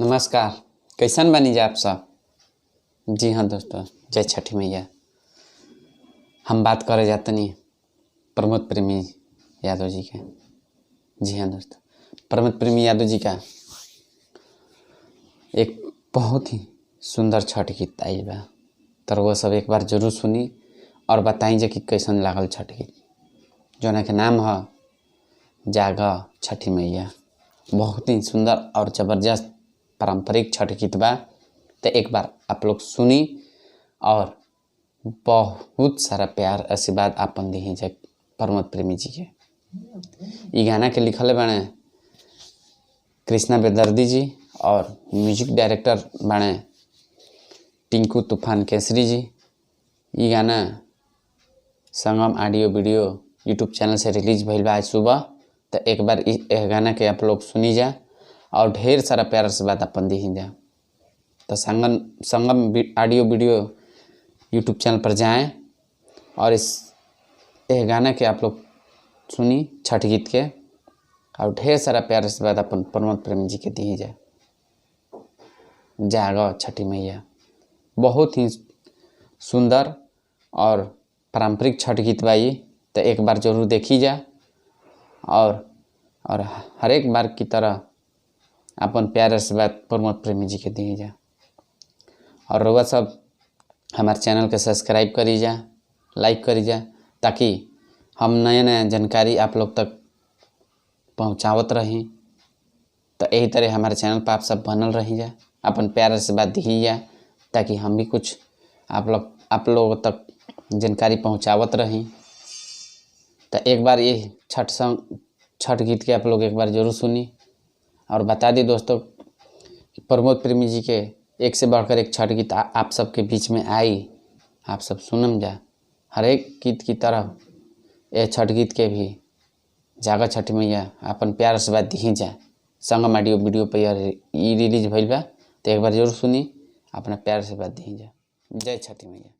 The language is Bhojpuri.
नमस्कार। कैसन बानी जा आप सब? जी हाँ दोस्तों, जय छठी मैया। हम बात करे जातनी प्रमोद प्रेमी यादव जी के। जी हाँ दोस्तों, प्रमोद प्रेमी यादव जी का एक बहुत ही सुंदर छठ गीत आइल बा। तो रउआ सब एक बार जरूर सुनी और बताई जे कि कैसन लागल छठ गीत, जौना के नाम है जाग छठी मैया। बहुत ही सुंदर और ज़बरदस्त पारंपरिक छठ गीत बा। तो एक बार आप लोग सुनी और बहुत सारा प्यार आशीर्वाद आपन दी जे प्रमोद प्रेमी जी के। ई गाना के लिखल बाणे कृष्णा बेदर्दी जी और म्यूजिक डायरेक्टर बाणे टिंकू तूफान केसरी जी। ई गाना Sangam audio video YouTube channel से रिलीज भइल बा आज सुबह। तो एक बार एह गाना के आप लोग सुनी जा और ढेर सारा प्यार आशीर्वाद अपन दी जा। तो Sangam Sangam audio video YouTube channel पर जाएं और इस एह गाना के आप लोग सुनी छठ गीत के और ढेर सारा प्यार आशीर्वाद अपन प्रमोद प्रेमी जी के दी जाए। जागो छठी मैया बहुत ही सुंदर और पारंपरिक छठ गीत बा ई। तो एक बार जरूर देखी जा और हर एक बार की तरह अपन प्यार आशीर्वाद प्रमोद प्रेमी जी के दी जा। और रउआ सब हमारे चैनल के सब्सक्राइब करी जा, लाइक करी जा, ताकि हम नया नया जानकारी आप लोग तक पहुंचावत रही। तो यही तरह हमारे चैनल पर आप सब बनल रही जा, अपन प्यार आशीर्वाद दी जा, ताकि हम भी कुछ आप लोगों तक जानकारी पहुंचावत रही। तो एक बार ये छठ सॉन्ग छठ गीत के आप लोग एक बार ज़रूर सुनी। और बता दी दोस्तों कि प्रमोद प्रेमी जी के एक से बढ़कर एक छठ गीत आप सबके बीच में आई, आप सब सुनम जा। हर एक गीत की तरह ये छठ गीत के भी जागा छठ मैया अपन प्यार आशीर्वाद दी जा। संगम ऑडियो वीडियो पर ई रिलीज भइल बा। तो एक बार जरूर सुनी, अपना प्यार आशीर्वाद दी जा। जय छठी मैया।